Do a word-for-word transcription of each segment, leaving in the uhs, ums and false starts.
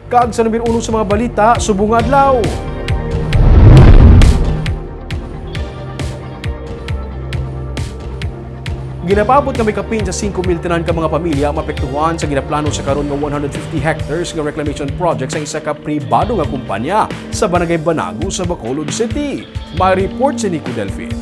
Kag sa number uno sa mga balita subong nga adlaw. Ginapaabot nga may kapin sa singko mil tanan ka mga pamilya ang maapektuhan sa ginaplano sa karon nga one hundred fifty hectares nga reclamation project sa isa ka pribado nga kumpanya sa Barangay Banago sa Bacolod City. May report si Nico Delfin.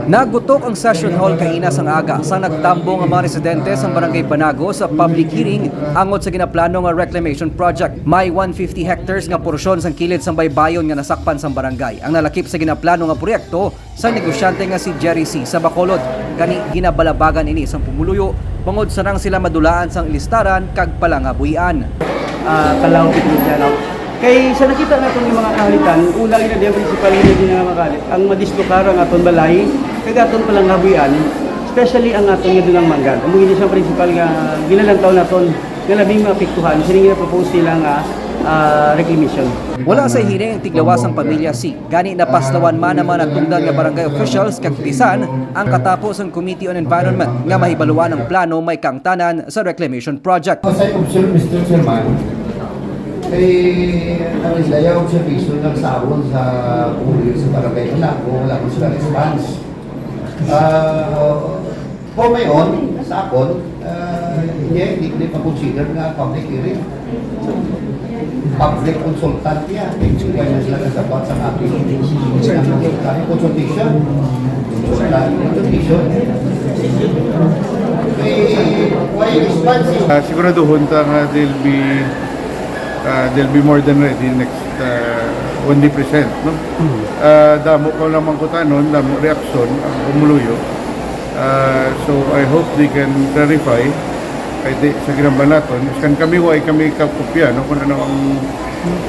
Nagutok ang session hall kaina sang aga sang nagtambong ang mga residente sang Barangay Banago sa public hearing angot sa ginaplano nga reclamation project. May one fifty hectares nga porsyon sang kilid sang baybayon nga nasakpan sang barangay ang nalakip sa ginaplano nga proyekto sang negosyante nga si Jerry C sa Bacolod. Gani, ginabalabagan ini sang pumuluyo bangod sarang sila madulaan sang ilistaran kag palangabuhian. Ah, Calao, Provinciano. Kay sa nakita naton nga mga kahawitan, una gina diyan principal nga gina nga makalit ang madislokar ang aton balay kag aton palangabuhian, especially ang aton nga dunang manggad. Amo ini siyang principal nga ginalantaw naton nga labing maapektuhan sini nga propose nila nga, ah, reclamation. Wala sa hearing ang tiglawas sang pamilya C. Gani, napaslawan man ang mga natungdan nga barangay officials kag bisan ang katapo sang Committee on Environment nga mahibaluan ang plano may kaangtanan sa reclamation project. As I observe, Mister Chairman, kay ang ila observation nagsaon sa pumuluyo sa barangay Banago, wala ko sila response. Ah, for my own, sa akon, ah, hindi, hindi ko pa consider nga public hearing. Public consultant niya. Kaya na sila kasapat sa akin. Consultation. Consultation. Eh, why response? Ah, siguraduhon ta nga they'll be, ah, they'll be more than ready next, ah, when they present, no? Ah, damo pa lamang kutanon, damo reaksyon ang pumuluyo. Ah, so I hope they can clarify kay di sa ginambalaton. Iskan kami, way kami kakopya, no, kung ano ang,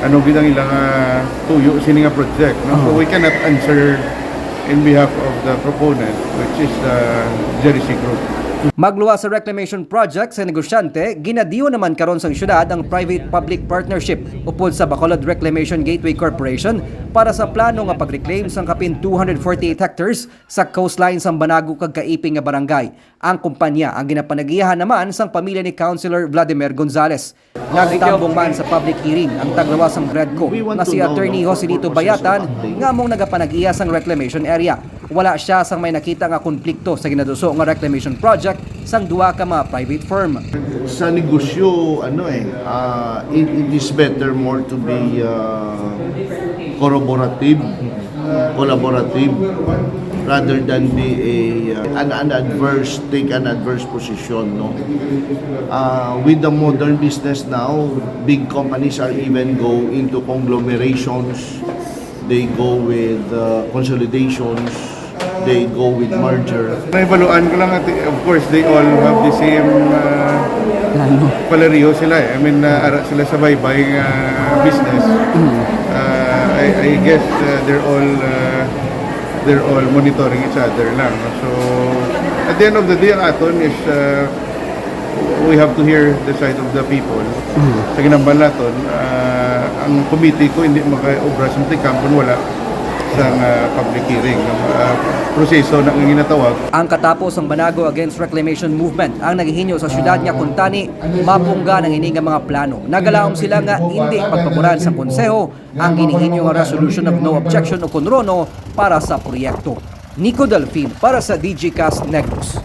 ano gid ang ilang, ah, tuyo sini nga project, no? So we cannot answer in behalf of the proponent, which is the Jerry C Group. Magluwas sa reclamation project sa negosyante, ginadiyo naman karon sang syudad ang private-public partnership upod sa Bacolod Reclamation Gateway Corporation para sa plano nga pag-reclaim sang kapin two hundred forty-eight hectares sa coastline sang Banago kag Kaiping nga barangay. Ang kumpanya ang ginapanagiyahan naman sang pamilya ni Councilor Vladimir Gonzales. Nagtambong man sa public hearing ang taglawas sang GREDCO nga si Attorney Joselito Bayatan nga among nagapanagiya sang reclamation area. Wala sia sang may nakita nga konflikto sa ginaduso nga reclamation project sang duha ka mga private firm. Sa negosyo, ano eh, ah, it, it is better more to be, ah, corroborative, collaborative, rather than be a, uh, an, an adverse, take an adverse position, no? Uh, with the modern business now, big companies are even go into conglomerations. They go with, uh, consolidations. They go with merger. Nahibaluan ko lang, ati, of course, they all have the same, uh, Plano. Palareho sila eh. I mean, uh, ara sila sa baybay nga business. Uh, I, I guess, uh, they're all, uh, they're all monitoring each other lang. So, at the end of the day, ang aton is, uh, we have to hear the side of the people. Sa ginambal naton, uh, ang committee ko hindi makaobra sa Multicam kung wala sang, uh, public hearing, no? Uh, proseso na ang ginatawag. Ang katapo sang Banago Against Reclamation Movement ang naghihinyo sa syudad nga kuntani mapunggan ang ini nga mga plano. Nagalaom sila nga hindi pagpaboran sang konseho ang ginihinyo nga resolution of no objection o kunrono para sa proyekto. Nico Delfin para sa D J Cast Negros.